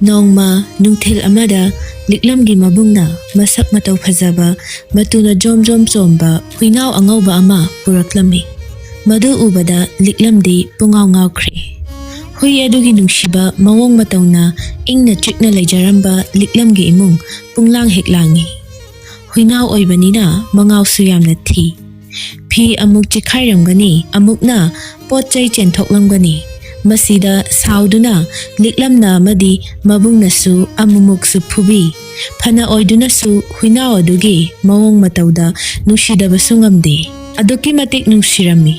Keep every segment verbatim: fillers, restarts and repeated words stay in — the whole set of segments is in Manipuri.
ꯅꯣꯡꯃ ꯅꯨꯡꯊꯤꯜ ꯑꯃꯗ ꯂꯤꯛꯂꯝꯒꯤ ꯃꯕꯨꯡꯅ ꯃꯁꯛ ꯃꯇꯧ ꯐꯖꯕ, ꯃꯇꯨꯅ ꯖꯣꯝ ꯖꯣꯝ ꯆꯣꯝꯕ ꯍꯨꯏꯅꯥꯎ ꯑꯉꯧꯕ ꯑꯃ ꯄꯨꯔꯛꯂꯝꯃꯤ꯫ ꯃꯗꯨ ꯎꯕꯗ ꯂꯤꯛꯂꯝꯗꯤ ꯄꯨꯡꯉꯥꯎ ꯉꯥꯎꯈ꯭ꯔꯦ꯫ ꯍꯨꯏ ꯑꯗꯨꯒꯤ ꯅꯨꯡꯁꯤꯕ ꯃꯑꯣꯡ ꯃꯇꯧꯅ ꯏꯪꯅ ꯆꯤꯛꯅ ꯂꯩꯖꯔꯝꯕ ꯂꯤꯛꯂꯝꯒꯤ ꯏꯃꯨꯡ ꯄꯨꯡꯂꯥꯡ ꯍꯦꯛ ꯂꯥꯡꯏ꯫ ꯍꯨꯏꯅꯥꯎ ꯑꯣꯏꯕꯅꯤꯅ ꯃꯉꯥꯎꯁꯨ ꯌꯥꯝꯅ ꯊꯤ꯫ ꯐꯤ ꯑꯃꯨꯛ ꯆꯤꯛꯈꯥꯏꯔꯝꯒꯅꯤ, ꯑꯃꯨꯛꯅ ꯄꯣꯠ ꯆꯩ ꯆꯦꯟꯊꯣꯛꯂꯝꯒꯅꯤ꯫ ꯃꯁꯤꯗ ꯁꯥꯎꯗꯨꯅ ꯂꯤꯛꯂꯝꯅ ꯑꯃꯗꯤ ꯃꯕꯨꯡꯅꯁꯨ ꯑꯃꯨꯃꯨꯛꯁꯨ ꯐꯨꯕꯤ꯫ ꯐꯅ ꯑꯣꯏꯗꯨꯅꯁꯨ ꯍꯨꯏꯅꯥꯎ ꯑꯗꯨꯒꯤ ꯃꯑꯣꯡ ꯃꯇꯧꯗ ꯅꯨꯡꯁꯤꯗꯕꯁꯨ ꯉꯝꯗꯦ꯫ ꯑꯗꯨꯛꯀꯤ ꯃꯇꯤꯛ ꯅꯨꯡꯁꯤꯔꯝꯃꯤ꯫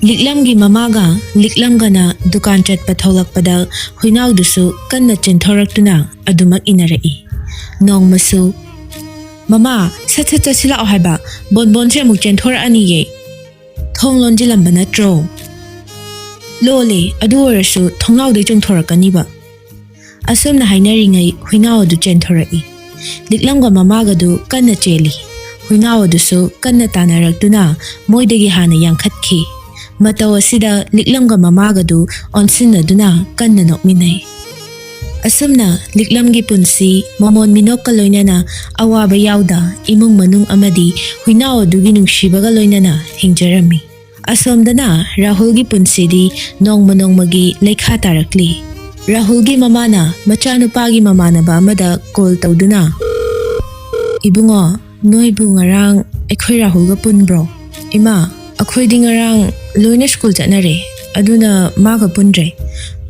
ꯂꯤꯛꯂꯝꯒꯤ ꯃꯃꯥꯒ ꯂꯤꯛꯂꯝꯒꯅ ꯗꯨꯀꯥꯟ ꯆꯠꯄ ꯊꯣꯛꯂꯛꯄꯗ ꯍꯨꯏꯅꯥꯎꯗꯨꯁꯨ ꯀꯟꯅ ꯆꯦꯟꯊꯣꯔꯛꯇꯨꯅ ꯑꯗꯨꯃꯛ ꯏꯟꯅꯔꯛꯏ꯫ ꯅꯣꯡꯃꯁꯨ, "ꯃꯃꯥ, ꯁꯠ ꯁꯠ ꯆꯠꯁꯤꯜꯂꯛꯑꯣ ꯍꯥꯏꯕ, ꯕꯣꯟꯕꯣꯟꯁꯦ ꯑꯃꯨꯛ ꯆꯦꯟꯊꯣꯔꯛꯑꯅꯤꯌꯦ꯫ ꯊꯣꯡ ꯂꯣꯟꯁꯤꯜꯂꯝꯕ ꯅꯠꯇ꯭ꯔꯣ?" "ꯂꯣꯜꯂꯦ, ꯑꯗꯨ ꯑꯣꯏꯔꯁꯨ ꯊꯣꯡꯅꯥꯎꯗꯩ ꯆꯣꯡꯊꯣꯔꯛꯀꯅꯤꯕ꯫" ꯑꯁꯨꯝꯅ ꯍꯥꯏꯅꯔꯤꯉꯩ ꯍꯨꯏꯅꯥꯎ ꯑꯗꯨ ꯆꯦꯟꯊꯣꯔꯛꯏ꯫ ꯂꯤꯛꯂꯝꯒ ꯃꯃꯥꯒꯗꯨ ꯀꯟꯅ ꯆꯦꯜꯂꯤ꯫ ꯍꯨꯏꯅꯥꯎ ꯑꯗꯨꯁꯨ ꯀꯟꯅ ꯇꯥꯟꯅꯔꯛꯇꯨꯅ ꯃꯣꯏꯗꯒꯤ ꯍꯥꯟꯅ ꯌꯥꯡꯈꯠꯈꯤ꯫ ꯃꯇꯧ ꯑꯁꯤꯗ ꯂꯤꯛꯂꯝꯒ ꯃꯃꯥꯒꯗꯨ ꯑꯣꯟꯁꯤꯟꯅꯗꯨꯅ ꯀꯟꯅ ꯅꯣꯛꯃꯤꯟꯅꯩ꯫ ꯑꯁꯨꯝꯅ ꯂꯤꯛꯂꯝꯒꯤ ꯄꯨꯟꯁꯤ ꯃꯃꯣꯟ ꯃꯤꯅꯣꯛꯀ ꯂꯣꯏꯅꯅ ꯑꯋꯥꯕ ꯌꯥꯎꯗ ꯏꯃꯨꯡ ꯃꯅꯨꯡ ꯑꯃꯗꯤ ꯍꯨꯏꯅꯥꯎ ꯑꯗꯨꯒꯤ ꯅꯨꯡꯁꯤꯕꯒ ꯂꯣꯏꯅꯅ ꯍꯤꯡꯖꯔꯝꯃꯤ꯫ ꯑꯁꯣꯝꯗꯅ ꯔꯥꯍꯨꯜꯒꯤ ꯄꯨꯟꯁꯤꯗꯤ ꯅꯣꯡꯃ ꯅꯣꯡꯃꯒꯤ ꯂꯩꯈꯥ ꯇꯥꯔꯛꯂꯤ꯫ ꯔꯥꯍꯨꯜꯒꯤ ꯃꯃꯥꯅ ꯃꯆꯥꯅꯨꯄꯥꯒꯤ ꯃꯃꯥꯟꯅꯕ ꯑꯃꯗ ꯀꯣꯜ ꯇꯧꯗꯨꯅ, "ꯏꯕꯨꯡꯉꯣ, ꯅꯣꯏꯕꯨ ꯉꯔꯥꯡ ꯑꯩꯈꯣꯏ ꯔꯥꯍꯨꯜꯒ ꯄꯨꯟꯕ꯭ꯔꯣ?" "ꯏꯃꯥ, ꯑꯩꯈꯣꯏꯗꯤ ꯉꯔꯥꯡ ꯂꯣꯏꯅ ꯁ꯭ꯀꯨꯜ ꯆꯠꯅꯔꯦ, ꯑꯗꯨꯅ ꯃꯥꯒ ꯄꯨꯟꯗ꯭ꯔꯦ꯫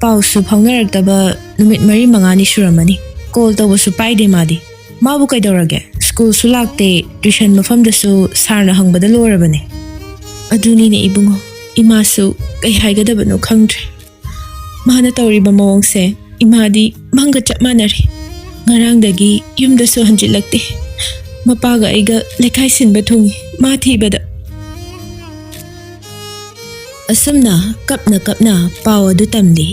ꯄꯥꯎꯁꯨ ꯐꯥꯎꯅꯔꯛꯇꯕ ꯅꯨꯃꯤꯠ ꯃꯔꯤ ꯃꯉꯥꯅꯤ ꯁꯨꯔꯝꯃꯅꯤ꯫ ꯀꯣꯜ ꯇꯧꯕꯁꯨ ꯄꯥꯏꯗꯦ ꯃꯥꯗꯤ꯫ ꯃꯥꯕꯨ ꯀꯩꯗꯧꯔꯒꯦ? ꯁ꯭ꯀꯨꯜꯁꯨ ꯂꯥꯛꯇꯦ, ꯇ꯭ꯌꯨꯁꯟ ꯃꯐꯝꯗꯁꯨ ꯁꯥꯔꯅ ꯍꯪꯕꯗ ꯂꯣꯏꯔꯕꯅꯦ꯫" "ꯑꯗꯨꯅꯤꯅꯦ ꯏꯕꯨꯡꯉꯣ, ꯏꯃꯥꯁꯨ ꯀꯩ ꯍꯥꯏꯒꯗꯕꯅꯣ ꯈꯪꯗ꯭ꯔꯦ꯫ ꯃꯥꯅ ꯇꯧꯔꯤꯕ ꯃꯑꯣꯡꯁꯦ ꯏꯃꯥꯗꯤ ꯃꯪꯒ ꯆꯞ ꯃꯥꯟꯅꯔꯦ꯫ ꯉꯔꯥꯡꯗꯒꯤ ꯌꯨꯝꯗꯁꯨ ꯍꯟꯖꯤꯜꯂꯛꯇꯦ꯫ ꯃꯄꯥꯒ ꯑꯩꯒ ꯂꯩꯀꯥꯏ ꯁꯤꯟꯕ ꯊꯨꯡꯉꯤ ꯃꯥ ꯊꯤꯕꯗ꯫" ꯑꯁꯨꯝꯅ ꯀꯞꯅ ꯀꯞꯅ ꯄꯥꯎ ꯑꯗꯨ ꯇꯝꯂꯤ꯫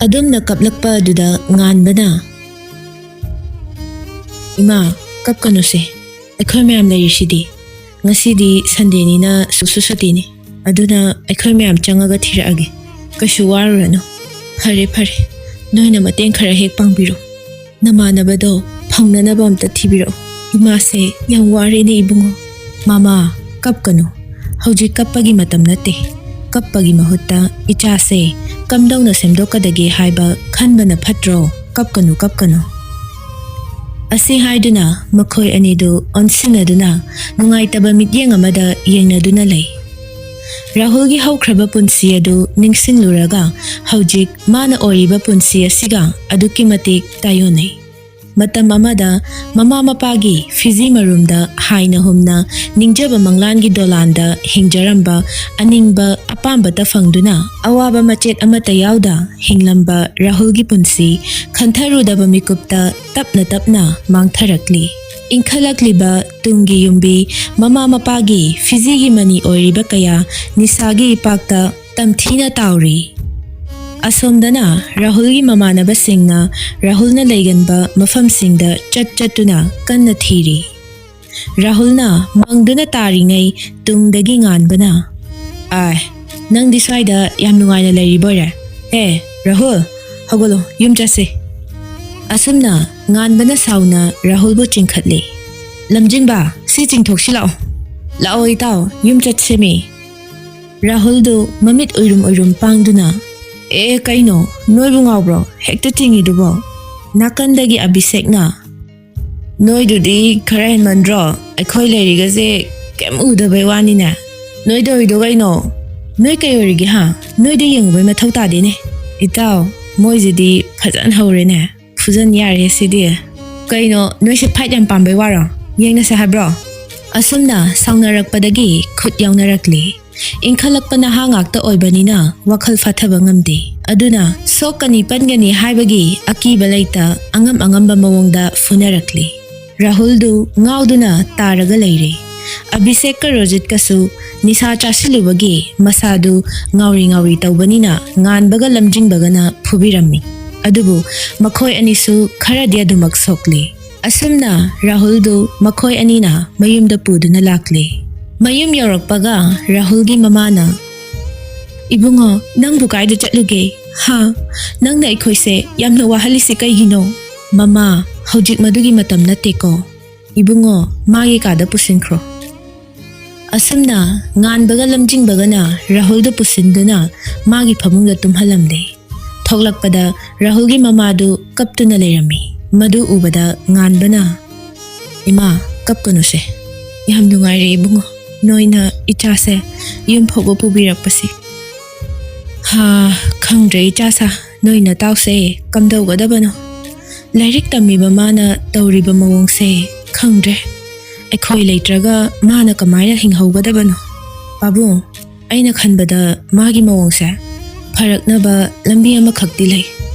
ꯑꯗꯨꯝꯅ ꯀꯞꯂꯛꯄ ꯑꯗꯨꯗ ꯉꯥꯟꯕꯅ, "ꯏꯃꯥ, ꯀꯞꯀꯅꯨꯁꯦ, ꯑꯩꯈꯣꯏ ꯃꯌꯥꯝ ꯂꯩꯔꯤꯁꯤꯗꯤ꯫ ꯉꯁꯤꯗꯤ ꯁꯟꯗꯦꯅꯤꯅ ꯁ꯭ꯀꯨꯜꯁꯨ ꯁꯨꯇꯤꯅꯤ, ꯑꯗꯨꯅ ꯑꯩꯈꯣꯏ ꯃꯌꯥꯝ ꯆꯪꯉꯒ ꯊꯤꯔꯛꯑꯒꯦ꯫ ꯀꯩꯁꯨ ꯋꯥꯔꯨꯔꯅꯨ꯫" "ꯐꯔꯦ, ꯐꯔꯦ, ꯅꯣꯏꯅ ꯃꯇꯦꯡ ꯈꯔ ꯍꯦꯛ ꯄꯥꯡꯕꯤꯔꯣ꯫ ꯅꯃꯥꯟꯅꯕꯗꯣ ꯐꯪꯅꯅꯕ ꯑꯝꯇ ꯊꯤꯕꯤꯔꯛꯑꯣ꯫ ꯏꯃꯥꯁꯦ ꯌꯥꯝ ꯋꯥꯔꯦꯅꯦ ꯏꯕꯨꯡꯉꯣ꯫ ꯃꯃꯥ, ꯀꯞꯀꯅꯨ꯫ ꯍꯧꯖꯤꯛ ꯀꯞꯄꯒꯤ ꯃꯇꯝ ꯅꯠꯇꯦ꯫ ꯀꯞꯄꯒꯤ ꯃꯍꯨꯠꯇ ꯏꯆꯥꯁꯦ ꯀꯝꯗꯧꯅ ꯁꯦꯝꯗꯣꯛꯀꯗꯒꯦ ꯍꯥꯏꯕ ꯈꯟꯕꯅ ꯐꯠꯇ꯭ꯔꯣ? ꯀꯞꯀꯅꯨ, ꯀꯞꯀꯅꯨ꯫ ꯑꯁꯤ ꯍꯥꯏꯗꯨꯅ ꯃꯈꯣꯏ ꯑꯅꯤꯗꯨ ꯑꯣꯟꯁꯤꯟꯅꯗꯨꯅ ꯅꯨꯡꯉꯥꯏꯇꯕ ꯃꯤꯠꯌꯦꯡ ꯑꯃꯗ ꯌꯦꯡꯅꯗꯨꯅ ꯂꯩ꯫ ꯔꯥꯍꯨꯜꯒꯤ ꯍꯧꯈ꯭ꯔꯕ ꯄꯨꯟꯁꯤ ꯑꯗꯨ ꯅꯤꯡꯁꯤꯡꯂꯨꯔꯒ ꯍꯧꯖꯤꯛ ꯃꯥꯅ ꯑꯣꯏꯔꯤꯕ ꯄꯨꯟꯁꯤ ꯑꯁꯤꯒ ꯑꯗꯨꯛꯀꯤ ꯃꯇꯤꯛ ꯇꯥꯏꯌꯣꯟꯅꯩ꯫ ꯃꯇꯝ ꯑꯃꯗ ꯃꯃꯥ ꯃꯄꯥꯒꯤ ꯐꯤꯖꯤ ꯃꯔꯨꯝꯗ ꯍꯥꯏꯅ ꯍꯨꯝꯅ ꯅꯤꯡꯖꯕ ꯃꯪꯂꯥꯟꯒꯤ ꯗꯣꯂꯥꯟꯗ ꯍꯤꯡꯖꯔꯝꯕ ꯑꯅꯤꯡꯕ ꯑꯄꯥꯝꯕꯇ ꯐꯪꯗꯨꯅ ꯑꯋꯥꯕ ꯃꯆꯦꯠ ꯑꯃꯠꯇ ꯌꯥꯎꯗ ꯍꯤꯡꯂꯝꯕ ꯔꯥꯍꯨꯜꯒꯤ ꯄꯨꯟꯁꯤ ꯈꯟꯊꯔꯨꯗꯕ ꯃꯤꯀꯨꯞꯇ ꯇꯞꯅ ꯇꯞꯅ ꯃꯥꯡꯊꯔꯛꯂꯤ꯫ ꯏꯟꯈꯠꯂꯛꯂꯤꯕ ꯇꯨꯡꯒꯤ ꯌꯨꯝꯕꯤ ꯃꯃꯥ ꯃꯄꯥꯒꯤ ꯐꯤꯖꯤꯒꯤ ꯃꯅꯤ ꯑꯣꯏꯔꯤꯕ ꯀꯌꯥ ꯅꯤꯁꯥꯒꯤ ꯏꯄꯥꯛꯇ ꯇꯝꯊꯤꯅ ꯇꯥꯎꯔꯤ꯫ ꯑꯁꯣꯝꯗꯅ ꯔꯥꯍꯨꯜꯒꯤ ꯃꯃꯥꯟꯅꯕꯁꯤꯡꯅ ꯔꯥꯍꯨꯜꯅ ꯂꯩꯒꯟꯕ ꯃꯐꯝꯁꯤꯡꯗ ꯆꯠ ꯆꯠꯇꯨꯅ ꯀꯟꯅ ꯊꯤꯔꯤ꯫ ꯔꯥꯍꯨꯜꯅ ꯃꯪꯗꯨꯅ ꯇꯥꯔꯤꯉꯩ ꯇꯨꯡꯗꯒꯤ ꯉꯥꯟꯕꯅ, "ꯑꯥꯏ, ꯅꯪꯗꯤ ꯁ꯭ꯋꯥꯏꯗ ꯌꯥꯝ ꯅꯨꯡꯉꯥꯏꯅ ꯂꯩꯔꯤꯕꯣꯏꯔꯦ? ꯑꯦ, ꯔꯥꯍꯨꯜ, ꯍꯧꯒꯠꯂꯣ, ꯌꯨꯝ ꯆꯠꯁꯤ꯫" ꯑꯁꯨꯝꯅ ꯉꯥꯟꯕꯅ ꯁꯥꯎꯅ ꯔꯥꯍꯨꯜꯕꯨ ꯆꯤꯡꯈꯠꯂꯤ꯫ "ꯂꯝꯖꯤꯡꯕ, ꯁꯤ ꯆꯤꯡꯊꯣꯛꯁꯤ ꯂꯥꯛꯑꯣ꯫" "ꯂꯥꯛꯑꯣ ꯏꯇꯥꯎ, ꯌꯨꯝ ꯆꯠꯁꯦꯃꯤ꯫" ꯔꯥꯍꯨꯜꯗꯨ ꯃꯃꯤꯠ ꯎꯏꯔꯨꯝ ꯎꯏꯔꯨꯝ ꯄꯥꯡꯗꯨꯅ, "ꯑꯦ, ꯀꯩꯅꯣ? ꯅꯣꯏꯕꯨ ꯉꯥꯎꯕ꯭ꯔꯣ? ꯍꯦꯛꯇ ꯆꯤꯡꯉꯤꯗꯨꯕꯣ?" ꯅꯥꯀꯟꯗꯒꯤ ꯑꯕꯤꯁꯦꯛꯅ, "ꯅꯣꯏꯗꯨꯗꯤ ꯈꯔ ꯍꯦꯟꯃꯟꯗ꯭ꯔꯣ? ꯑꯩꯈꯣꯏ ꯂꯩꯔꯤꯒꯁꯦ ꯀꯩꯝ ꯎꯗꯕꯩ ꯋꯥꯅꯤꯅꯦ꯫ ꯅꯣꯏ ꯇꯧꯔꯤꯗꯣ ꯀꯩꯅꯣ? ꯅꯣꯏ ꯀꯩ ꯑꯣꯏꯔꯤꯒꯦ ꯍꯥ? ꯅꯣꯏꯗ ꯌꯦꯡꯉꯨꯕꯩ ꯃꯊꯧ ꯇꯥꯗꯦꯅꯦ꯫" "ꯏꯇꯥꯎ, ꯃꯣꯏꯁꯤꯗꯤ ꯐꯖꯅ ꯍꯧꯔꯦꯅꯦ꯫ ꯐꯨꯖꯟ ꯌꯥꯔꯦ ꯁꯤꯗꯤ꯫" "ꯀꯩꯅꯣ, ꯅꯣꯏꯁꯦ ꯐꯥꯏꯠ ꯌꯥꯝ ꯄꯥꯝꯕꯩ ꯋꯥꯔꯣ? ꯌꯦꯡꯅꯁꯦ ꯍꯥꯏꯕ꯭ꯔꯣ?" ꯑꯁꯨꯝꯅ ꯁꯥꯎꯅꯔꯛꯄꯗꯒꯤ ꯈꯨꯠ ꯌꯥꯎꯅꯔꯛꯂꯤ꯫ ꯏꯟꯈꯠꯂꯛꯄ ꯅꯍꯥ ꯉꯥꯛꯇ ꯑꯣꯏꯕꯅꯤꯅ ꯋꯥꯈꯜ ꯐꯥꯊꯕ ꯉꯝꯗꯦ꯫ ꯑꯗꯨꯅ ꯁꯣꯛꯀꯅꯤ ꯄꯟꯒꯅꯤ ꯍꯥꯏꯕꯒꯤ ꯑꯀꯤꯕ ꯂꯩꯇ ꯑꯉꯝ ꯑꯉꯝꯕ ꯃꯑꯣꯡꯗ ꯐꯨꯅꯔꯛꯂꯤ꯫ ꯔꯥꯍꯨꯜꯗꯨ ꯉꯥꯎꯗꯨꯅ ꯇꯥꯔꯒ ꯂꯩꯔꯦ꯫ ꯑꯕꯤꯁꯦꯛꯀ ꯔꯣꯖꯤꯠꯀꯁꯨ ꯅꯤꯁꯥ ꯆꯥꯁꯤꯜꯂꯨꯕꯒꯤ ꯃꯁꯥꯗꯨ ꯉꯥꯎꯔꯤ ꯉꯥꯎꯔꯤ ꯇꯧꯕꯅꯤꯅ ꯉꯥꯟꯕꯒ ꯂꯝꯖꯤꯡꯕꯒꯅ ꯐꯨꯕꯤꯔꯝꯃꯤ꯫ ꯑꯗꯨꯕꯨ ꯃꯈꯣꯏ ꯑꯅꯤꯁꯨ ꯈꯔꯗꯤ ꯑꯗꯨꯃꯛ ꯁꯣꯛꯂꯤ꯫ ꯑꯁꯨꯝꯅ ꯔꯥꯍꯨꯜꯗꯨ ꯃꯈꯣꯏ ꯑꯅꯤꯅ ꯃꯌꯨꯝꯗ ꯄꯨꯗꯨꯅ ꯂꯥꯛꯂꯦ꯫ ꯃꯌꯨꯝ ꯌꯧꯔꯛꯄꯒ ꯔꯥꯍꯨꯜꯒꯤ ꯃꯃꯥꯅ, "ꯏꯕꯨꯡꯉꯣ, ꯅꯪꯕꯨ ꯀꯥꯏꯗ ꯆꯠꯂꯨꯒꯦ? ꯍꯥ? ꯅꯪꯅ ꯑꯩꯈꯣꯏꯁꯦ ꯌꯥꯝꯅ ꯋꯥꯍꯜꯂꯤꯁꯦ ꯀꯩꯒꯤꯅꯣ? ꯃꯃꯥ, ꯍꯧꯖꯤꯛ ꯃꯗꯨꯒꯤ ꯃꯇꯝ ꯅꯠꯇꯦꯀꯣ꯫ ꯏꯕꯨꯡꯉꯣ, ꯃꯥꯒꯤ ꯀꯥꯗ ꯄꯨꯁꯤꯟꯈ꯭ꯔꯣ꯫ ꯑꯁꯨꯝꯅ ꯉꯥꯟꯕꯒ ꯂꯝꯖꯤꯡꯕꯒꯅ ꯔꯥꯍꯨꯜꯗꯨ ꯄꯨꯁꯤꯟꯗꯨꯅ ꯃꯥꯒꯤ ꯐꯃꯨꯡꯗ ꯇꯨꯝꯍꯜꯂꯝꯂꯦ꯫ ꯊꯣꯛꯂꯛꯄꯗ ꯔꯥꯍꯨꯜꯒꯤ ꯃꯃꯥꯗꯨ ꯀꯞꯇꯨꯅ ꯂꯩꯔꯝꯃꯤ꯫ ꯃꯗꯨ ꯎꯕꯗ ꯉꯥꯟꯕꯅ, "ꯏꯃꯥ, ꯀꯞꯀꯅꯨꯁꯦ꯫ ꯌꯥꯝ ꯅꯨꯡꯉꯥꯏꯔꯦ ꯏꯕꯨꯡꯉꯣ, ꯅꯣꯏꯅ ꯏꯆꯥꯁꯦ ꯌꯨꯝ ꯐꯥꯎꯕ ꯄꯨꯕꯤꯔꯛꯄꯁꯤ꯫ ꯍꯥ, ꯈꯪꯗ꯭ꯔꯦ ꯏꯆꯥꯁꯥ, ꯅꯣꯏ ꯅꯇꯥꯎꯁꯦ ꯀꯝꯗꯧꯒꯗꯕꯅꯣ꯫ ꯂꯥꯏꯔꯤꯛ ꯇꯝꯃꯤꯕ ꯃꯥꯅ ꯇꯧꯔꯤꯕ ꯃꯑꯣꯡꯁꯦ ꯈꯪꯗ꯭ꯔꯦ꯫ ꯑꯩꯈꯣꯏ ꯂꯩꯇ꯭ꯔꯒ ꯃꯥꯅ ꯀꯃꯥꯏꯅ ꯍꯤꯡꯍꯧꯒꯗꯕꯅꯣ? ꯄꯥꯕꯨꯡ, ꯑꯩꯅ ꯈꯟꯕꯗ ꯃꯥꯒꯤ ꯃꯑꯣꯡꯁꯦ ꯐꯔꯛꯅꯕ ꯂꯝꯕꯤ ꯑꯃꯈꯛꯇꯤ ꯂꯩ꯫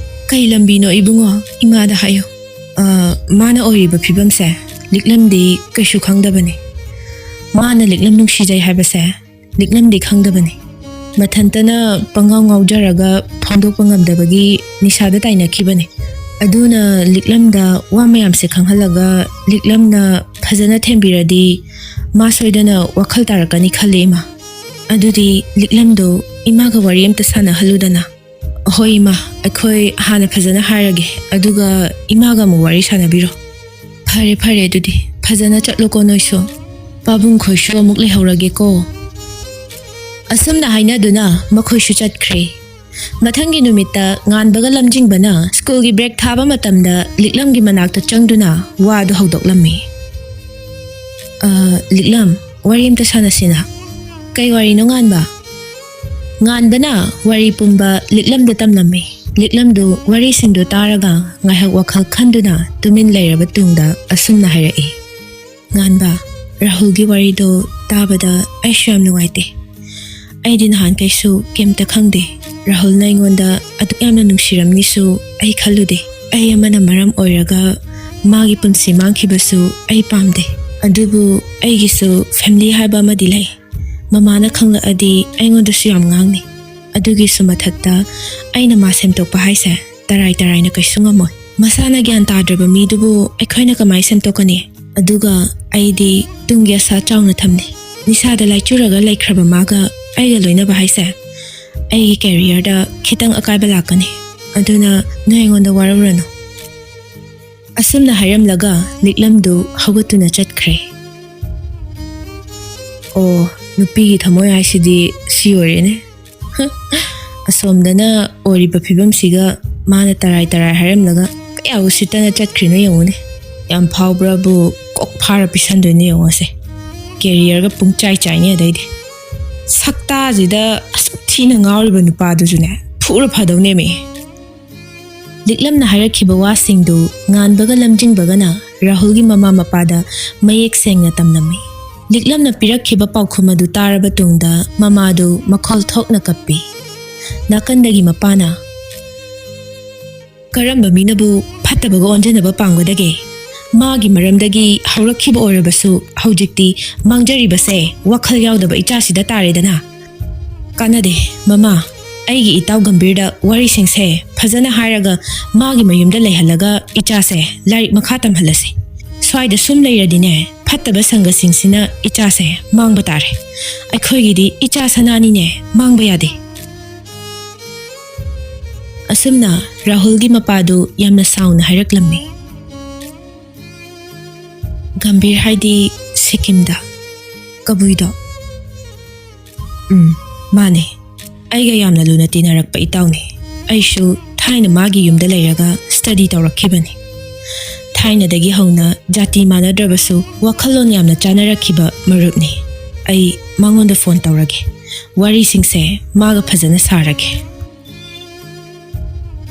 ꯀꯩ ꯂꯝꯕꯤꯅꯣ ꯏꯕꯨꯡꯉꯣ? ꯏꯃꯥꯗ ꯍꯥꯏꯌꯨ꯫ ꯑ, ꯃꯥꯅ ꯑꯣꯏꯔꯤꯕ ꯐꯤꯕꯝꯁꯦ ꯂꯤꯛꯂꯝꯗꯤ ꯀꯩꯁꯨ ꯈꯪꯗꯕꯅꯤ꯫ ꯃꯥꯅ ꯂꯤꯛꯂꯝ ꯅꯨꯡꯁꯤꯖꯩ ꯍꯥꯏꯕꯁꯦ ꯂꯤꯛꯂꯝꯗꯤ ꯈꯪꯗꯕꯅꯤ꯫ ꯃꯊꯟꯇꯅ ꯄꯪꯉꯥꯎ ꯉꯥꯎꯖꯔꯒ ꯐꯣꯡꯗꯣꯛꯄ ꯉꯝꯗꯕꯒꯤ ꯅꯤꯁꯥꯗ ꯇꯥꯏꯅꯈꯤꯕꯅꯤ꯫ ꯑꯗꯨꯅ ꯂꯤꯛꯂꯝꯗ ꯋꯥ ꯃꯌꯥꯝꯁꯦ ꯈꯪꯍꯜꯂꯒ ꯂꯤꯛꯂꯝꯅ ꯐꯖꯅ ꯊꯦꯝꯕꯤꯔꯗꯤ ꯃꯥ ꯁꯣꯏꯗꯅ ꯋꯥꯈꯜ ꯇꯥꯔꯛꯀꯅꯤ ꯈꯜꯂꯤ ꯏꯃꯥ꯫ ꯑꯗꯨꯗꯤ ꯂꯤꯛꯂꯝꯗꯣ ꯏꯃꯥꯒ ꯋꯥꯔꯤ ꯑꯝꯇ ꯁꯥꯟꯅꯍꯜꯂꯨꯗꯅ꯫ ꯍꯣꯏ ꯏꯃꯥ, ꯑꯩꯈꯣꯏ ꯍꯥꯟꯅ ꯐꯖꯅ ꯍꯥꯏꯔꯒꯦ, ꯑꯗꯨꯒ ꯏꯃꯥꯒ ꯑꯃꯨꯛ ꯋꯥꯔꯤ ꯁꯥꯟꯅꯕꯤꯔꯣ꯫ ꯐꯔꯦ ꯐꯔꯦ, ꯑꯗꯨꯗꯤ ꯐꯖꯅ ꯆꯠꯂꯣꯀꯣ ꯅꯣꯏꯁꯨ꯫ ꯄꯥꯕꯨꯡ ꯈꯣꯏꯁꯨ ꯑꯃꯨꯛ ꯂꯩꯍꯧꯔꯒꯦꯀꯣ꯫ ꯑꯁꯨꯝꯅ ꯍꯥꯏꯅꯗꯨꯅ ꯃꯈꯣꯏꯁꯨ ꯆꯠꯈ꯭ꯔꯦ꯫ ꯃꯊꯪꯒꯤ ꯅꯨꯃꯤꯠꯇ ꯉꯥꯟꯕꯒ ꯂꯝꯖꯤꯡꯕꯅ ꯁ꯭ꯀꯨꯜꯒꯤ ꯕ꯭ꯔꯦꯛ ꯊꯥꯕ ꯃꯇꯝꯗ ꯂꯤꯛꯂꯝꯒꯤ ꯃꯅꯥꯛꯇ ꯆꯪꯗꯨꯅ ꯋꯥꯗꯨ ꯍꯧꯗꯣꯛꯂꯝꯃꯤ꯫ "ꯑ, ꯂꯤꯛꯂꯝ, ꯋꯥꯔꯤ ꯑꯝꯇ ꯁꯥꯟꯅꯁꯤꯅ"꯫ "ꯀꯩ ꯋꯥꯔꯤꯅꯣ ꯉꯥꯟꯕ?" ꯉꯥꯟꯕꯅ ꯋꯥꯔꯤ ꯄꯨꯝꯕ ꯂꯤꯛꯂꯝꯗ ꯇꯝꯂꯝꯃꯤ꯫ ꯂꯤꯛꯂꯝꯗꯨ ꯋꯥꯔꯤꯁꯤꯡꯗꯨ ꯇꯥꯔꯒ ꯉꯥꯏꯍꯥꯛ ꯋꯥꯈꯜ ꯈꯟꯗꯨꯅ ꯇꯨꯃꯤꯟ ꯂꯩꯔꯕ ꯇꯨꯡꯗ ꯑꯁꯨꯝꯅ ꯍꯥꯏꯔꯛꯏ꯫ "ꯉꯥꯟꯕ, ꯔꯥꯍꯨꯜꯒꯤ ꯋꯥꯔꯤꯗꯣ ꯇꯥꯕꯗ ꯑꯩꯁꯨ ꯌꯥꯝ ꯅꯨꯡꯉꯥꯏꯇꯦ꯫ ꯑꯩꯗꯤ ꯅꯍꯥꯟꯈꯩꯁꯨ ꯀꯩꯝꯇ ꯈꯪꯗꯦ꯫ ꯔꯥꯍꯨꯜꯅ ꯑꯩꯉꯣꯟꯗ ꯑꯗꯨꯛ ꯌꯥꯝꯅ ꯅꯨꯡꯁꯤꯔꯝꯅꯤꯁꯨ ꯑꯩ ꯈꯜꯂꯨꯗꯦ꯫ ꯑꯩ ꯑꯃꯅ ꯃꯔꯝ ꯑꯣꯏꯔꯒ ꯃꯥꯒꯤ ꯄꯨꯟꯁꯤ ꯃꯥꯡꯈꯤꯕꯁꯨ ꯑꯩ ꯄꯥꯝꯗꯦ꯫ ꯑꯗꯨꯕꯨ ꯑꯩꯒꯤꯁꯨ ꯐꯦꯃꯤꯂꯤ ꯍꯥꯏꯕ ꯑꯃꯗꯤ ꯂꯩ꯫ ꯃꯃꯥꯅ ꯈꯪꯂꯛꯑꯗꯤ ꯑꯩꯉꯣꯟꯗꯁꯨ ꯌꯥꯝ ꯉꯥꯡꯅꯤ꯫ ꯑꯗꯨꯒꯤꯁꯨ ꯃꯊꯛꯇ ꯑꯩꯅ ꯃꯥ ꯁꯦꯝꯗꯣꯛꯄ ꯍꯥꯏꯁꯦ ꯇꯔꯥꯏ ꯇꯔꯥꯏꯅ ꯀꯩꯁꯨ ꯉꯝꯃꯣꯏ꯫ ꯃꯁꯥꯅ ꯒ꯭ꯌꯥꯟ ꯇꯥꯗ꯭ꯔꯕ ꯃꯤꯗꯨꯕꯨ ꯑꯩꯈꯣꯏꯅ ꯀꯃꯥꯏ ꯁꯦꯝꯗꯣꯛꯀꯅꯤ? ꯑꯗꯨꯒ ꯑꯩꯗꯤ ꯇꯨꯡꯒꯤ ꯑꯁꯥ ꯆꯥꯎꯅ ꯊꯝꯂꯤ꯫ ꯅꯤꯁꯥꯗ ꯂꯥꯏꯆꯨꯔꯒ ꯂꯩꯈ꯭ꯔꯕ ꯃꯥꯒ ꯑꯩꯒ ꯂꯣꯏꯅꯕ ꯍꯥꯏꯁꯦ ꯑꯩꯒꯤ ꯀꯦꯔꯤꯌꯔꯗ ꯈꯤꯇꯪ ꯑꯀꯥꯏꯕ ꯂꯥꯛꯀꯅꯤ, ꯑꯗꯨꯅ ꯅꯣꯏ ꯑꯩꯉꯣꯟꯗ ꯋꯥꯔꯧꯔꯅꯨ꯫ ꯑꯁꯨꯝꯅ ꯍꯥꯏꯔꯝꯂꯒ ꯂꯤꯛꯂꯝꯗꯨ ꯍꯧꯒꯠꯇꯨꯅ ꯆꯠꯈ꯭ꯔꯦ꯫ ꯑꯣ, ꯅꯨꯄꯤꯒꯤ ꯊꯃꯣꯏ ꯍꯥꯏꯁꯤꯗꯤ ꯁꯤ ꯑꯣꯏꯔꯦꯅꯦ꯫ ꯑꯁꯣꯝꯗꯅ ꯑꯣꯏꯔꯤꯕ ꯐꯤꯕꯝꯁꯤꯒ ꯃꯥꯅ ꯇꯔꯥꯏ ꯇꯔꯥꯏ ꯍꯥꯏꯔꯝꯂꯒ ꯀꯌꯥ ꯎꯁꯤꯠꯇꯅ ꯆꯠꯈ꯭ꯔꯤꯅꯣ ꯌꯦꯡꯉꯨꯅꯦ꯫ ꯌꯥꯝ ꯐꯥꯎꯕ꯭ꯔꯕꯨ ꯀꯣꯛ ꯐꯥꯔ ꯄꯤꯁꯟꯗꯣꯏꯅꯦ ꯌꯦꯡꯉꯣꯁꯦ꯫ ꯀꯦꯔꯤꯌꯔꯒ ꯄꯨꯡꯆꯥꯏ ꯆꯥꯏꯅꯤ ꯑꯗꯩꯗꯤ꯫ ꯁꯛꯇꯥꯁꯤꯗ ꯑꯁꯨꯛ ꯊꯤꯅ ꯉꯥꯎꯔꯤꯕ ꯅꯨꯄꯥꯗꯨꯁꯨꯅꯦ ꯐꯨꯔ ꯐꯗꯧꯅꯦꯃꯤ꯫ ꯂꯤꯛꯂꯝꯅ ꯍꯥꯏꯔꯛꯈꯤꯕ ꯋꯥꯁꯤꯡꯗꯨ ꯉꯥꯟꯕꯒ ꯂꯝꯖꯤꯡꯕꯒꯅ ꯔꯥꯍꯨꯜꯒꯤ ꯃꯃꯥ ꯃꯄꯥꯗ ꯃꯌꯦꯛ ꯁꯦꯡꯅ ꯇꯝꯂꯝꯃꯤ꯫ ꯂꯤꯛꯂꯝꯅ ꯄꯤꯔꯛꯈꯤꯕ ꯄꯥꯎꯈꯨꯝ ꯑꯗꯨ ꯇꯥꯔꯕ ꯇꯨꯡꯗ ꯃꯃꯥꯗꯨ ꯃꯈꯣꯜ ꯊꯣꯛꯅ ꯀꯞꯄꯤ꯫ ꯅꯥꯀꯟꯗꯒꯤ ꯃꯄꯥꯅ, "ꯀꯔꯝꯕ ꯃꯤꯅꯕꯨ ꯐꯠꯇꯕꯒ ꯑꯣꯟꯖꯅꯕ ꯄꯥꯝꯒꯗꯒꯦ? ꯃꯥꯒꯤ ꯃꯔꯝꯗꯒꯤ ꯍꯧꯔꯛꯈꯤꯕ ꯑꯣꯏꯔꯕꯁꯨ ꯍꯧꯖꯤꯛꯇꯤ ꯃꯥꯡꯖꯔꯤꯕꯁꯦ ꯋꯥꯈꯜ ꯌꯥꯎꯗꯕ ꯏꯆꯥꯁꯤꯗ ꯇꯥꯔꯦꯗꯅ꯫ ꯀꯥꯟꯅꯗꯦ, ꯃꯃꯥ꯫ ꯑꯩꯒꯤ ꯏꯇꯥꯎ ꯒꯝꯚꯤꯔꯗ ꯋꯥꯔꯤꯁꯤꯡꯁꯦ ꯐꯖꯅ ꯍꯥꯏꯔꯒ ꯃꯥꯒꯤ ꯃꯌꯨꯝꯗ ꯂꯩꯍꯜꯂꯒ ꯏꯆꯥꯁꯦ ꯂꯥꯏꯔꯤꯛ ꯃꯈꯥ ꯇꯝꯍꯜꯂꯁꯤ꯫ ꯁ꯭ꯋꯥꯏꯗ ꯁꯨꯝ ꯂꯩꯔꯗꯤꯅꯦ, ꯐꯠꯇꯕ ꯁꯪꯒꯁꯤꯡꯁꯤꯅ ꯏꯆꯥꯁꯦ ꯃꯥꯡꯕ ꯇꯥꯔꯦ꯫ ꯑꯩꯈꯣꯏꯒꯤꯗꯤ ꯏꯆꯥ ꯁꯅꯥꯅꯤꯅꯦ, ꯃꯥꯡꯕ ꯌꯥꯗꯦ꯫" ꯑꯁꯨꯝꯅ ꯔꯥꯍꯨꯜꯒꯤ ꯃꯄꯥꯗꯨ ꯌꯥꯝꯅ ꯁꯥꯎꯅ ꯍꯥꯏꯔꯛꯂꯝꯃꯤ꯫ "ꯒꯝꯚꯤꯔ ꯍꯥꯏꯗꯤ ꯁꯤꯛꯀꯤꯝꯗ ꯀꯕꯨꯏꯗꯣ?" "ꯎꯝ, ꯃꯥꯅꯦ꯫ ꯑꯩꯒ ꯌꯥꯝꯅ ꯂꯨꯅ ꯇꯤꯟꯅꯔꯛꯄ ꯏꯇꯥꯎꯅꯤ꯫ ꯑꯩꯁꯨ ꯊꯥꯏꯅ ꯃꯥꯒꯤ ꯌꯨꯝꯗ ꯂꯩꯔꯒ ꯁ꯭ꯇꯗꯤ ꯇꯧꯔꯛꯈꯤꯕꯅꯤ꯫ ꯊꯥꯏꯅꯗꯒꯤ ꯍꯧꯅ ꯖꯥꯇꯤ ꯃꯥꯟꯅꯗ꯭ꯔꯕꯁꯨ ꯋꯥꯈꯜꯂꯣꯟ ꯌꯥꯝꯅ ꯆꯥꯅꯔꯛꯈꯤꯕ ꯃꯔꯨꯞꯅꯤ꯫ ꯑꯩ ꯃꯉꯣꯟꯗ ꯐꯣꯟ ꯇꯧꯔꯒꯦ꯫ ꯋꯥꯔꯤꯁꯤꯡꯁꯦ ꯃꯥꯒ ꯐꯖꯅ ꯁꯥꯔꯒꯦ꯫"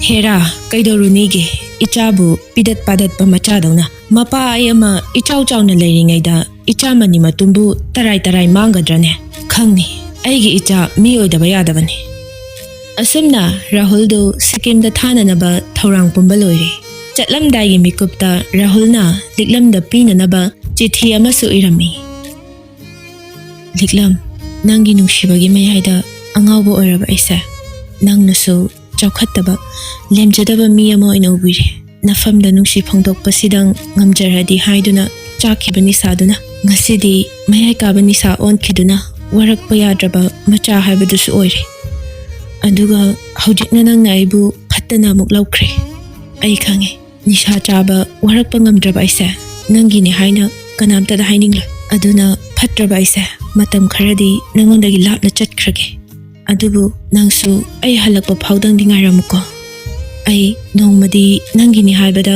"ꯍꯦꯔꯥ, ꯀꯩꯗꯧꯔꯨꯅꯤꯒꯦ? ꯏꯆꯥꯕꯨ ꯄꯤꯗꯠ ꯄꯥꯗꯠꯄ ꯃꯆꯥꯗꯧꯅ꯫ ꯃꯄꯥ ꯑꯩ ꯑꯃ ꯏꯆꯥꯎ ꯆꯥꯎꯅ ꯂꯩꯔꯤꯉꯩꯗ ꯏꯆꯥ ꯃꯅꯤ ꯃꯇꯨꯝꯕꯨ ꯇꯔꯥꯏ ꯇꯔꯥꯏ ꯃꯥꯡꯒꯗ꯭ꯔꯅꯦ? ꯈꯪꯅꯤ, ꯑꯩꯒꯤ ꯏꯆꯥ ꯃꯤ ꯑꯣꯏꯗꯕ ꯌꯥꯗꯕꯅꯤ꯫" ꯑꯁꯨꯝꯅ ꯔꯥꯍꯨꯜꯗꯨ ꯁꯤꯛꯀꯤꯝꯗ ꯊꯥꯅꯅꯕ ꯊꯧꯔꯥꯡ ꯄꯨꯝꯕ ꯂꯣꯏꯔꯦ꯫ ꯆꯠꯂꯝꯗꯥꯏꯒꯤ ꯃꯤꯀꯨꯞꯇ ꯔꯥꯍꯨꯜꯅ ꯂꯤꯛꯂꯝꯗ ꯄꯤꯅꯅꯕ ꯆꯤꯊꯤ ꯑꯃꯁꯨ ꯏꯔꯝꯃꯤ꯫ "ꯂꯤꯛꯂꯝ, ꯅꯪꯒꯤ ꯅꯨꯡꯁꯤꯕꯒꯤ ꯃꯌꯥꯏꯗ ꯑꯉꯥꯎꯕ ꯑꯣꯏꯔꯕ ꯑꯩꯁꯦ ꯅꯪꯅꯁꯨ ꯆꯥꯎꯈꯠꯇꯕ, ꯂꯦꯝꯖꯗꯕ ꯃꯤ ꯑꯃ ꯑꯣꯏꯅ ꯎꯕꯤꯔꯦ꯫ ꯅꯐꯝꯗ ꯅꯨꯡꯁꯤ ꯐꯣꯡꯗꯣꯛꯄꯁꯤꯗꯪ ꯉꯝꯖꯔꯗꯤ ꯍꯥꯏꯗꯨꯅ ꯆꯥꯛꯈꯤꯕ ꯅꯤꯁꯥꯗꯨꯅ ꯉꯁꯤꯗꯤ ꯃꯌꯥꯏ ꯀꯥꯕ ꯅꯤꯁꯥ ꯑꯣꯟꯈꯤꯗꯨꯅ ꯋꯥꯔꯛꯄ ꯌꯥꯗ꯭ꯔꯕ ꯃꯆꯥ ꯍꯥꯏꯕꯗꯨꯁꯨ ꯑꯣꯏꯔꯦ꯫ ꯑꯗꯨꯒ ꯍꯧꯖꯤꯛꯅ ꯅꯪꯅ ꯑꯩꯕꯨ ꯐꯠꯇꯅ ꯑꯃꯨꯛ ꯂꯧꯈ꯭ꯔꯦ꯫ ꯑꯩ ꯈꯪꯉꯦ, ꯅꯤꯁꯥ ꯆꯥꯕ ꯋꯥꯔꯛꯄ ꯉꯝꯗ꯭ꯔꯕ ꯑꯩꯁꯦ ꯅꯪꯒꯤꯅꯤ ꯍꯥꯏꯅ ꯀꯅꯥꯝꯇꯗ ꯍꯥꯏꯅꯤꯡꯂꯣꯏ꯫ ꯑꯗꯨꯅ ꯐꯠꯇ꯭ꯔꯕ ꯑꯩꯁꯦ ꯃꯇꯝ ꯈꯔꯗꯤ ꯅꯪꯉꯣꯟꯗꯒꯤ ꯂꯥꯞꯅ ꯆꯠꯈ꯭ꯔꯒꯦ꯫ ꯑꯗꯨꯕꯨ ꯅꯪꯁꯨ ꯑꯩ ꯍꯜꯂꯛꯄ ꯐꯥꯎꯗꯪꯗꯤ ꯉꯥꯏꯔꯝꯃꯨꯀꯣ꯫ ꯑꯩ ꯅꯣꯡꯃꯗꯤ ꯅꯪꯒꯤꯅꯤ ꯍꯥꯏꯕꯗ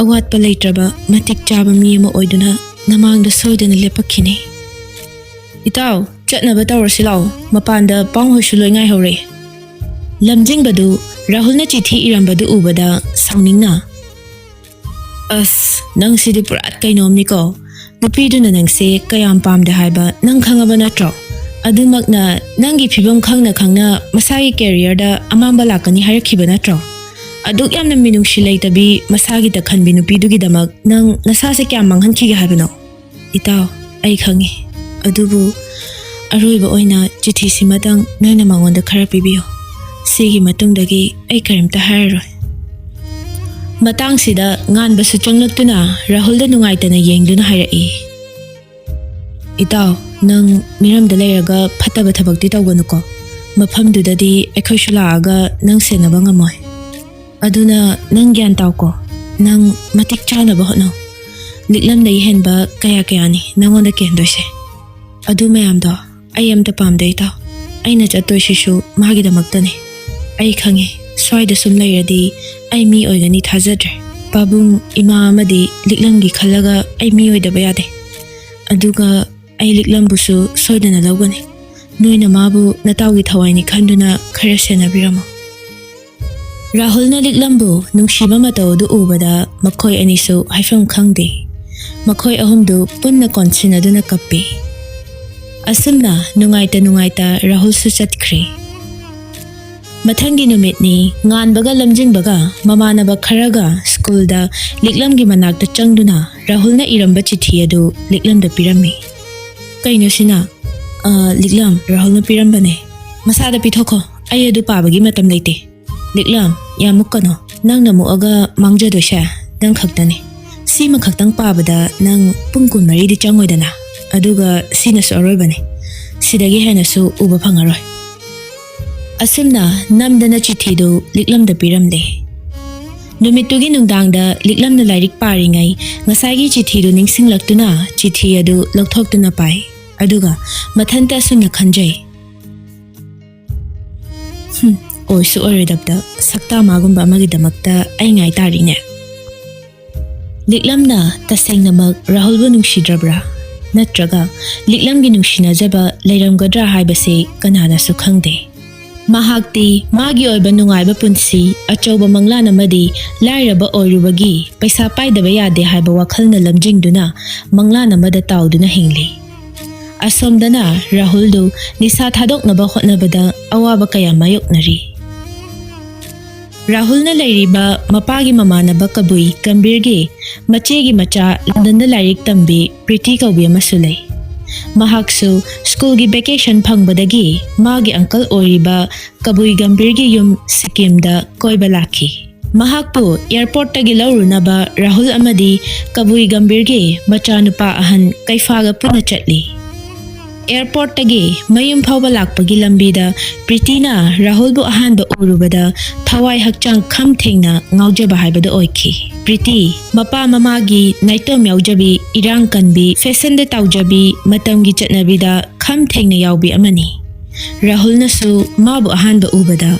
ꯑꯋꯥꯠꯄ ꯂꯩꯇ꯭ꯔꯕ ꯃꯇꯤꯛ ꯆꯥꯕ ꯃꯤ ꯑꯃ ꯑꯣꯏꯗꯨꯅ ꯅꯃꯥꯡꯗ ꯁꯣꯏꯗꯅ ꯂꯦꯞꯄꯛꯈꯤꯅꯤ꯫ ꯏꯇꯥꯎ, ꯆꯠꯅꯕ ꯇꯧꯔꯁꯤ ꯂꯥꯛꯑꯣ, ꯃꯄꯥꯟꯗ ꯄꯥꯎꯍꯣꯏꯁꯨ ꯂꯣꯏ ꯉꯥꯏꯍꯧꯔꯦ꯫ ꯂꯝꯖꯤꯡꯕꯗꯨ ꯔꯥꯍꯨꯜꯅ ꯆꯤꯊꯤ ꯏꯔꯝꯕꯗꯨ ꯎꯕꯗ ꯁꯥꯎꯅꯤꯡꯅ, "ꯑꯁ, ꯅꯪꯁꯤꯗꯤ ꯄꯨꯔꯥ ꯀꯩꯅꯣꯝꯅꯤꯀꯣ꯫ ꯅꯨꯄꯤꯗꯨꯅ ꯅꯪꯁꯦ ꯀꯌꯥꯝ ꯄꯥꯝꯗꯦ ꯍꯥꯏꯕ ꯅꯪ ꯈꯪꯉꯕ ꯅꯠꯇ꯭ꯔꯣ? ꯑꯗꯨꯃꯛꯅ ꯅꯪꯒꯤ ꯐꯤꯕꯝ ꯈꯪꯅ ꯈꯪꯅ ꯃꯁꯥꯒꯤ ꯀꯦꯔꯤꯌꯔꯗ ꯑꯃꯥꯡꯕ ꯂꯥꯛꯀꯅꯤ ꯍꯥꯏꯔꯛꯈꯤꯕ ꯅꯠꯇ꯭ꯔꯣ? ꯑꯗꯨꯛ ꯌꯥꯝꯅ ꯃꯤꯅꯨꯡꯁꯤ ꯂꯩꯇꯕꯤ, ꯃꯁꯥꯒꯤꯇ ꯈꯟꯕꯤ ꯅꯨꯄꯤꯗꯨꯒꯤꯗꯃꯛ ꯅꯪ ꯅꯁꯥꯁꯦ ꯀꯌꯥꯝ ꯃꯥꯡꯍꯟꯈꯤꯒꯦ ꯍꯥꯏꯕꯅꯣ?" "ꯏꯇꯥꯎ, ꯑꯩ ꯈꯪꯉꯤ꯫ ꯑꯗꯨꯕꯨ ꯑꯔꯣꯏꯕ ꯑꯣꯏꯅ ꯆꯤꯊꯤꯁꯤꯃꯇꯪ ꯅꯣꯏꯅ ꯃꯉꯣꯟꯗ ꯈꯔ ꯄꯤꯕꯤꯌꯨ꯫ ꯁꯤꯒꯤ ꯃꯇꯨꯡꯗꯒꯤ ꯑꯩ ꯀꯔꯤꯝꯇ ꯍꯥꯏꯔꯔꯣꯏ꯫" ꯃꯇꯥꯡꯁꯤꯗ ꯉꯥꯟꯕꯁꯨ ꯆꯪꯂꯛꯇꯨꯅ ꯔꯥꯍꯨꯜꯗ ꯅꯨꯡꯉꯥꯏꯇꯅ ꯌꯦꯡꯗꯨꯅ ꯍꯥꯏꯔꯛꯏ, "ꯏꯇꯥꯎ, ꯅꯪ ꯃꯤꯔꯝꯗ ꯂꯩꯔꯒ ꯐꯠꯇꯕ ꯊꯕꯛꯇꯤ ꯇꯧꯒꯅꯨꯀꯣ꯫ ꯃꯐꯝꯗꯨꯗꯗꯤ ꯑꯩꯈꯣꯏꯁꯨ ꯂꯥꯛꯑꯒ ꯅꯪ ꯁꯦꯟꯅꯕ ꯉꯝꯃꯣꯏ꯫ ꯑꯗꯨꯅ ꯅꯪ ꯒ꯭ꯌꯥꯟ ꯇꯥꯎꯀꯣ꯫ ꯅꯪ ꯃꯇꯤꯛ ꯆꯥꯅꯕ ꯍꯣꯠꯅꯧ꯫ ꯂꯤꯛꯂꯝꯗꯒꯤ ꯍꯦꯟꯕ ꯀꯌꯥ ꯀꯌꯥꯅꯤ ꯅꯪꯉꯣꯟꯗ ꯀꯦꯟꯗꯣꯏꯁꯦ꯫ ꯑꯗꯨ ꯃꯌꯥꯝꯗꯣ ꯑꯩ ꯑꯝꯇ ꯄꯥꯝꯗꯦ, ꯏꯇꯥꯎ꯫ ꯑꯩꯅ ꯆꯠꯇꯣꯏꯁꯤꯁꯨ ꯃꯥꯒꯤꯗꯃꯛꯇꯅꯤ꯫ ꯑꯩ ꯈꯪꯉꯦ, ꯁ꯭ꯋꯥꯏꯗ ꯁꯨꯝ ꯂꯩꯔꯗꯤ ꯑꯩ ꯃꯤ ꯑꯣꯏꯒꯅꯤ ꯊꯥꯖꯗ꯭ꯔꯦ꯫ ꯄꯥꯕꯨꯡ, ꯏꯃꯥ ꯑꯃꯗꯤ ꯂꯤꯛꯂꯝꯒꯤ ꯈꯜꯂꯒ ꯑꯩ ꯃꯤ ꯑꯣꯏꯗꯕ ꯌꯥꯗꯦ꯫ ꯑꯗꯨꯒ ꯑꯩ ꯂꯤꯛꯂꯝꯕꯨꯁꯨ ꯁꯣꯏꯗꯅ ꯂꯧꯒꯅꯤ꯫ ꯅꯣꯏꯅ ꯃꯥꯕꯨ ꯅꯇꯥꯎꯒꯤ ꯊꯋꯥꯏꯅꯤ ꯈꯟꯗꯨꯅ ꯈꯔ ꯁꯦꯟꯅꯕꯤꯔꯝꯃꯣ꯫" ꯔꯥꯍꯨꯜꯅ ꯂꯤꯛꯂꯝꯕꯨ ꯅꯨꯡꯁꯤꯕ ꯃꯇꯧ ꯑꯗꯨ ꯎꯕꯗ ꯃꯈꯣꯏ ꯑꯅꯤꯁꯨ ꯍꯥꯏꯐꯝ ꯈꯪꯗꯦ꯫ ꯃꯈꯣꯏ ꯑꯍꯨꯝꯗꯨ ꯄꯨꯟꯅ ꯀꯣꯟꯁꯤꯟꯅꯗꯨꯅ ꯀꯞꯄꯤ꯫ ꯑꯁꯨꯝꯅ ꯅꯨꯡꯉꯥꯏꯇ ꯅꯨꯡꯉꯥꯏꯇ ꯔꯥꯍꯨꯜꯁꯨ ꯆꯠꯈ꯭ꯔꯦ꯫ ꯃꯊꯪꯒꯤ ꯅꯨꯃꯤꯠꯅꯤ꯫ ꯉꯥꯟꯕꯒ ꯂꯝꯖꯤꯡꯕꯒ ꯃꯃꯥꯟꯅꯕ ꯈꯔꯒ ꯁ꯭ꯀꯨꯜꯗ ꯂꯤꯛꯂꯝꯒꯤ ꯃꯅꯥꯛꯇ ꯆꯪꯗꯨꯅ ꯔꯥꯍꯨꯜꯅ ꯏꯔꯝꯕ ꯆꯤꯊꯤ ꯑꯗꯨ ꯂꯤꯛꯂꯝꯗ ꯄꯤꯔꯝꯃꯤ꯫ "ꯀꯩꯅꯣ ꯁꯤꯅ?" "ꯑ, ꯂꯤꯛꯂꯝ, ꯔꯥꯍꯨꯜꯅ ꯄꯤꯔꯝꯕꯅꯦ꯫ ꯃꯁꯥꯗ ꯄꯤꯊꯣꯛꯈꯣ, ꯑꯩ ꯑꯗꯨ ꯄꯥꯕꯒꯤ ꯃꯇꯝ ꯂꯩꯇꯦ꯫" "ꯂꯤꯛꯂꯝ, ꯌꯥꯝ ꯃꯨꯛꯀꯅꯣ꯫ ꯅꯪꯅ ꯃꯨꯛꯑꯒ ꯃꯥꯡꯖꯗꯣꯏꯁꯦ ꯅꯪ ꯈꯛꯇꯅꯤ꯫ ꯁꯤꯃ ꯈꯛꯇꯪ ꯄꯥꯕꯗ ꯅꯪ ꯄꯨꯡ ꯀꯨꯟꯃꯔꯤꯗꯤ ꯆꯪꯉꯣꯏꯗꯅ꯫ ꯑꯗꯨꯒ ꯁꯤꯅꯁꯨ ꯑꯔꯣꯏꯕꯅꯤ꯫ ꯁꯤꯗꯒꯤ ꯍꯦꯟꯅꯁꯨ ꯎꯕ ꯐꯪꯉꯔꯣꯏ꯫" ꯑꯁꯨꯝꯅ ꯅꯝꯗꯅ ꯆꯤꯊꯤꯗꯨ ꯂꯤꯛꯂꯝꯗ ꯄꯤꯔꯝꯂꯦ꯫ ꯅꯨꯃꯤꯠꯇꯨꯒꯤ ꯅꯨꯡꯗꯥꯡꯗ ꯂꯤꯛꯂꯝꯅ ꯂꯥꯏꯔꯤꯛ ꯄꯥꯔꯤꯉꯩ ꯉꯁꯥꯏꯒꯤ ꯆꯤꯊꯤꯗꯨ ꯅꯤꯡꯁꯤꯡꯂꯛꯇꯨꯅ ꯆꯤꯊꯤ ꯑꯗꯨ ꯂꯧꯊꯣꯛꯇꯨꯅ ꯄꯥꯏ꯫ ꯑꯗꯨꯒ ꯃꯊꯟꯇ ꯑꯁꯨꯝꯅ ꯈꯟꯖꯩ, "ꯍꯨꯝ, ꯑꯣꯏꯁꯨ ꯑꯣꯏꯔꯣꯏꯗꯕꯗ ꯁꯛꯇꯥ ꯃꯥꯒꯨꯝꯕ ꯑꯃꯒꯤꯗꯃꯛꯇ ꯑꯩ ꯉꯥꯏ ꯇꯥꯔꯤꯅꯦ"꯫ ꯂꯤꯛꯂꯝꯅ ꯇꯁꯦꯡꯅꯃꯛ ꯔꯥꯍꯨꯜꯕꯨ ꯅꯨꯡꯁꯤꯗ꯭ꯔꯕ꯭ꯔꯥ? ꯅꯠꯇ꯭ꯔꯒ ꯂꯤꯛꯂꯝꯒꯤ ꯅꯨꯡꯁꯤꯅꯖꯕ ꯂꯩꯔꯝꯒꯗ꯭ꯔꯥ ꯍꯥꯏꯕꯁꯤ ꯀꯅꯥꯅꯁꯨ ꯈꯪꯗꯦ꯫ ꯃꯍꯥꯛꯇꯤ ꯃꯥꯒꯤ ꯑꯣꯏꯕ ꯅꯨꯡꯉꯥꯏꯕ ꯄꯨꯟꯁꯤ, ꯑꯆꯧꯕ ꯃꯪꯂꯥꯟ ꯑꯃꯗꯤ ꯂꯥꯏꯔꯕ ꯑꯣꯏꯔꯨꯕꯒꯤ ꯄꯩꯁꯥ ꯄꯥꯏꯗꯕ ꯌꯥꯗꯦ ꯍꯥꯏꯕ ꯋꯥꯈꯜꯅ ꯂꯝꯖꯤꯡꯗꯨꯅ ꯃꯪꯂꯥꯟ ꯑꯃꯗ ꯇꯥꯎꯗꯨꯅ ꯍꯤꯡꯂꯤ꯫ ꯑꯁꯣꯝꯗꯅ ꯔꯥꯍꯨꯜꯗꯨ ꯅꯤꯁꯥ ꯊꯥꯗꯣꯛꯅꯕ ꯍꯣꯠꯅꯕꯗ ꯑꯋꯥꯕ ꯀꯌꯥ ꯃꯥꯌꯣꯛꯅꯔꯤ꯫ ꯔꯥꯍꯨꯜꯅ ꯂꯩꯔꯤꯕ ꯃꯄꯥꯒꯤ ꯃꯃꯥꯟꯅꯕ ꯀꯕꯨꯏ ꯒꯝꯚꯤꯔꯒꯤ ꯃꯆꯦꯒꯤ ꯃꯆꯥ ꯂꯟꯗꯟꯗ ꯂꯥꯏꯔꯤꯛ ꯇꯝꯕꯤ ꯄ꯭ꯔꯤꯇꯤ ꯀꯧꯕꯤ ꯑꯃꯁꯨ ꯂꯩ꯫ ꯃꯍꯥꯛꯁꯨ ꯁ꯭ꯀꯨꯜꯒꯤ ꯚꯦꯀꯦꯁꯟ ꯐꯪꯕꯗꯒꯤ ꯃꯥꯒꯤ ꯑꯪꯀꯜ ꯑꯣꯏꯔꯤꯕ ꯀꯕꯨꯏ ꯒꯝꯚꯤꯔꯒꯤ ꯌꯨꯝ ꯁꯤꯛꯀꯤꯝꯗ ꯀꯣꯏꯕ ꯂꯥꯛꯈꯤ꯫ ꯃꯍꯥꯛꯄꯨ ꯑꯦꯌꯔꯄꯣꯔꯠꯇꯒꯤ ꯂꯧꯔꯨꯅꯕ ꯔꯥꯍꯨꯜ ꯑꯃꯗꯤ ꯀꯕꯨꯏ ꯒꯝꯚꯤꯔꯒꯤ ꯃꯆꯥꯅꯨꯄꯥ ꯑꯍꯟ ꯀꯩꯐꯥꯒ ꯄꯨꯟꯅ ꯆꯠꯂꯤ꯫ ꯑꯦꯌꯔꯄꯣꯔꯠꯇꯒꯤ ꯃꯌꯨꯝ ꯐꯥꯎꯕ ꯂꯥꯛꯄꯒꯤ ꯂꯝꯕꯤꯗ ꯄ꯭ꯔꯤꯇꯤꯅ ꯔꯥꯍꯨꯜꯕꯨ ꯑꯍꯥꯟꯕ ꯎꯔꯨꯕꯗ ꯊꯋꯥꯏ ꯍꯛꯆꯥꯡ ꯈꯝ ꯊꯦꯡꯅ ꯉꯥꯎꯖꯕ ꯍꯥꯏꯕꯗꯨ ꯑꯣꯏꯈꯤ꯫ ꯄ꯭ꯔꯤꯇꯤ ꯃꯄꯥ ꯃꯃꯥꯒꯤ ꯅꯥꯏꯇꯣꯝ ꯌꯥꯎꯖꯕꯤ, ꯏꯔꯥꯡ ꯀꯟꯕꯤ, ꯐꯦꯁꯟꯗ ꯇꯥꯎꯖꯕꯤ, ꯃꯇꯝꯒꯤ ꯆꯠꯅꯕꯤꯗ ꯈꯝ ꯊꯦꯡꯅ ꯌꯥꯎꯕꯤ ꯑꯃꯅꯤ꯫ ꯔꯥꯍꯨꯜꯅꯁꯨ ꯃꯥꯕꯨ ꯑꯍꯥꯟꯕ ꯎꯕꯗ